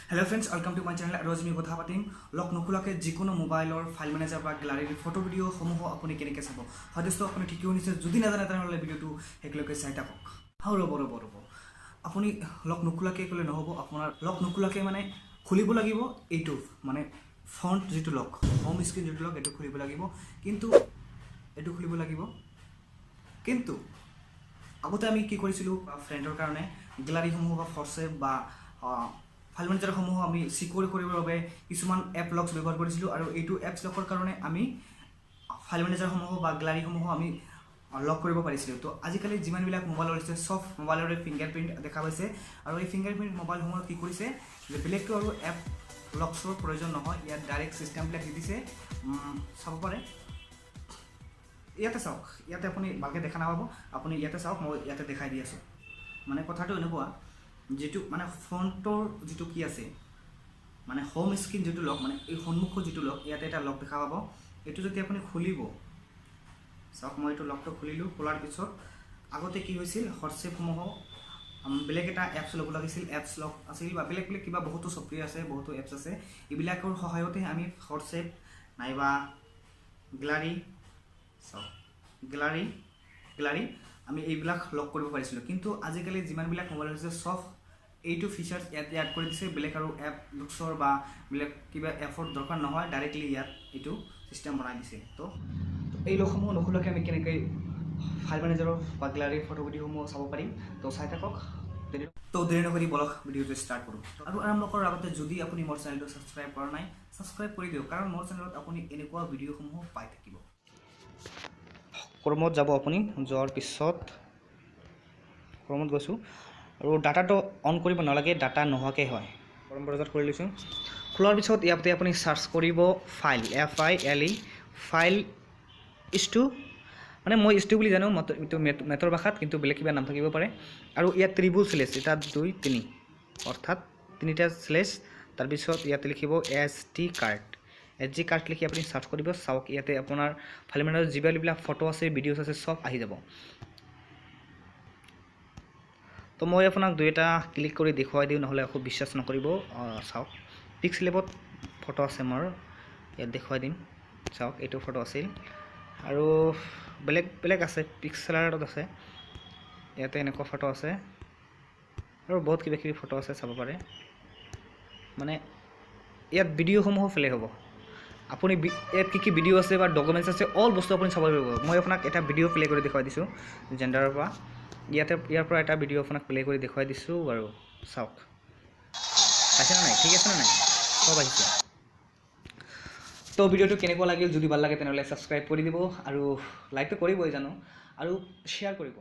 Hello friends, welcome to my channel. আৰু আজি আমি কথা পাতিম লক নোখোলাকৈ যিকোনো মোবাইলৰ ফাইল মেনেজাৰ বা গেলাৰীৰ ফটো ভিডিঅ'সমূহ আপুনি কেনেকৈ চাব। হয় দোস্ত, আপুনি ঠিকেই শুনিছে। যদি নাজানে তেনেহ'লে ভিডিঅ'টো শেষলৈকে চাই থাকক। হয়, ৰ'ব ৰ'ব ৰ'ব, আপুনি লক নোখোলাকৈ ক'লে নহ'ব। আপোনাৰ লক নোখোলাকৈ মানে খুলিব লাগিব এইটো, মানে ফ্ৰণ্ট যিটো লক, হোম স্ক্ৰীণ যিটো লক, এইটো খুলিব লাগিব। কিন্তু এইটো খুলিব লাগিব, কিন্তু আগতে আমি কি কৰিছিলোঁ, ফ্ৰেণ্ডৰ কাৰণে গেলাৰীসমূহ বা হোৱাটছএপ বা ফাইল মেনেজাৰসমূহ আমি চিকিউৰ কৰিবৰ বাবে কিছুমান এপ লকছ ব্যৱহাৰ কৰিছিলোঁ। আৰু এইটো এপছ লকৰ কাৰণে আমি ফাইল মেনেজাৰসমূহ বা গেলাৰীসমূহ আমি লক কৰিব পাৰিছিলোঁ। তো আজিকালি যিমানবিলাক মোবাইল ওলাইছে, চব মোবাইলৰে ফিংগাৰ প্ৰিণ্ট দেখা পাইছে। আৰু এই ফিংগাৰ প্ৰিণ্ট মোবাইলসমূহত কি কৰিছে যে বেলেগটো আৰু এপ লকছৰ প্ৰয়োজন নহয়, ইয়াত ডাইৰেক্ট ছিষ্টেমবিলাক দি দিছে। চাব পাৰে, ইয়াতে চাওক, ইয়াতে আপুনি ভালকৈ দেখা নাপাব, আপুনি ইয়াতে চাওক, মই ইয়াতে দেখাই দি আছোঁ। মানে কথাটো এনেকুৱা, যিটো মানে ফ্ৰণ্টৰ যিটো কি আছে, মানে হোম স্ক্ৰীণ যিটো লক, মানে এই সন্মুখৰ যিটো লক, ইয়াতে এটা লক দেখা পাব। এইটো যদি আপুনি খুলিব, চাওক মই এইটো লকটো খুলিলোঁ। খোলাৰ পিছত আগতে কি হৈছিল, হোৱাটছএপসমূহ বেলেগ এটা এপছ ল'ব লাগিছিল, এপছ লক আছিল বা বেলেগ বেলেগ কিবা বহুতো ছফ্টৱেৰ আছে, বহুতো এপছ আছে, এইবিলাকৰ সহায়তে আমি হোৱাটছএপ নাইবা গেলাৰী, চাওক গেলাৰী আমি এইবিলাক লক কৰিব পাৰিছিলোঁ। কিন্তু আজিকালি যিমানবিলাক মোবাইল হৈছে, চব এইটো ফিচাৰ্ছ ইয়াত এড কৰি দিছে। বেলেগ আৰু এপ লুকছৰ বা বেলেগ কিবা এপৰ দৰকাৰ নহয়, ডাইৰেক্টলি ইয়াত এইটো ছিষ্টেম বনাই দিছে। তো এই লকসমূহ নোখোলাকৈ আমি কেনেকৈ ফাইল মেনেজাৰৰ বা গেলাৰীৰ ফটো ভিডিঅ'সমূহ চাব পাৰিম, তো চাই থাকক। তো দেৰি নকৰি বলক ভিডিঅ'টো ষ্টাৰ্ট কৰোঁ। আৰু আৰম্ভ কৰাৰ আগতে যদি আপুনি মোৰ চেনেলটো ছাবস্ক্ৰাইব কৰা নাই, ছাবস্ক্ৰাইব কৰি দিয়ক, কাৰণ মোৰ চেনেলত আপুনি এনেকুৱা ভিডিঅ'সমূহ পাই থাকিব। ক্ৰমত যাব আপুনি, যোৱাৰ পিছত ক্ৰমত গৈছোঁ আৰু ডাটাটো অন কৰিব নালাগে, ডাটা নোহোৱাকৈ হয়। ক্ৰম ব্ৰাউজাৰ খুলি লৈছোঁ। খোলাৰ পিছত ইয়াতে আপুনি চাৰ্চ কৰিব file, FILE, file is to, মানে মই is to বুলি জানো এইটো মেথৰ ভাষাত, কিন্তু বেলেগ কিবা নাম থাকিব পাৰে। আৰু ইয়াত ত্ৰিভুজ শ্লেছ, এটা 2 3, অৰ্থাৎ তিনিটা শ্লেছ। তাৰপিছত ইয়াতে লিখিব SD card, SD card লিখি আপুনি চাৰ্চ কৰিব। চাওক ইয়াতে আপোনাৰ ফাইল মেনেজাৰ যিবিলাক ফটো আছে, ভিডিঅ'ছ আছে, চব আহি যাব। তো মই আপোনাক দুই এটা ক্লিক কৰি দেখুৱাই দিওঁ, নহ'লে আকৌ বিশ্বাস নকৰিব। চাওক পিক্সেলেবত ফটো আছে মোৰ, ইয়াত দেখুৱাই দিম। চাওক এইটো ফটো আছিল, আৰু বেলেগ বেলেগ আছে, পিক্সেলাৰত আছে, ইয়াতে এনেকুৱা ফটো আছে, আৰু বহুত কিবা কিবি ফটো আছে, চাব পাৰে। মানে ইয়াত ভিডিঅ'সমূহো প্লে হ'ব। আপুনি ইয়াত কি কি ভিডিঅ' আছে বা ডকুমেণ্টছ আছে, অল বস্তু আপুনি চাব পাৰিব। মই আপোনাক এটা ভিডিঅ' প্লে কৰি দেখুৱাই দিছোঁ জেণ্ডাৰৰ পৰা, ইয়াতে ইয়াৰ পৰা এটা ভিডিঅ' আপোনাক প্লে কৰি দেখুৱাই দিছোঁ বাৰু। চাওক পাইছেনে নাই, ঠিক আছে নে নাই, চব আহিছে। তো ভিডিঅ'টো কেনেকুৱা লাগিল, যদি ভাল লাগে তেনেহ'লে ছাবস্ক্ৰাইব কৰি দিব, আৰু লাইকটো কৰিবই জানো, আৰু শ্বেয়াৰ কৰিব।